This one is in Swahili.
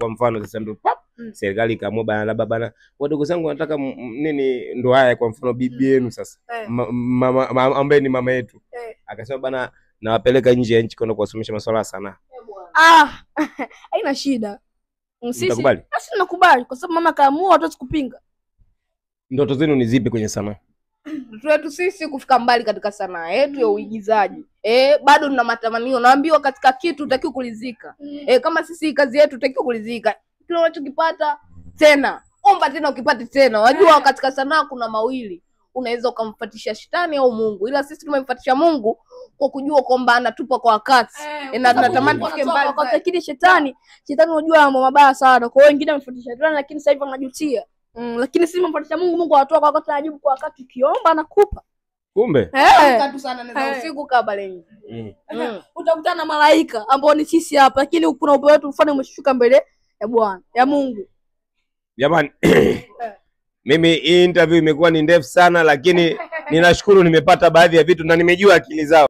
Kwa mfano sasa ndio pap serikali ikaamua bana, labda bana wadogo zangu wanataka nini, ndo haya kwa mfano bibi yenu sasa mama ambaye ni mama yetu akasema bana nawapeleka nje ya nchi kwenda kuwasomesha masuala ya sanaa. Ah, haina shida. Sisi Mtakubali? Sisi tunakubali kwa sababu mama kaamua, hatuwezi kupinga. Ndoto zenu ni zipi kwenye sanaa? Ndoto yetu sisi kufika mbali katika sanaa yetu ya uigizaji. Bado nina matamanio. Naambiwa katika kitu hutakiwi kulizika. Kama sisi kazi yetu hutakiwi kulizika. Kile unachokipata tena, omba tena ukipate tena. Unajua katika sanaa kuna mawili. Unaweza ukamfuatisha shetani au Mungu. Ila sisi tumemfuatisha Mungu kwa kujua kwamba anatupa kwa wakati. Na tunatamani tufike mbali kwa zaidi. Lakini shetani unajua mambo mabaya sana. Kwa hiyo wengine wamfuatisha shetani lakini sasa hivi wanajutia. Lakini sisi tumemfuatisha Mungu, Mungu anatoa kwa wakati, anajibu kwa wakati, ukiomba anakupa. Kumbe? Tatu sana na usiku kabla nje. Utakutana na malaika ambao ni sisi hapa, lakini kuna upeo wetu mfano umeshuka mbele ya Bwana, ya Mungu. Jamani, mimi hii interview imekuwa ni ndefu sana, lakini ninashukuru nimepata baadhi ya vitu na nimejua akili zao.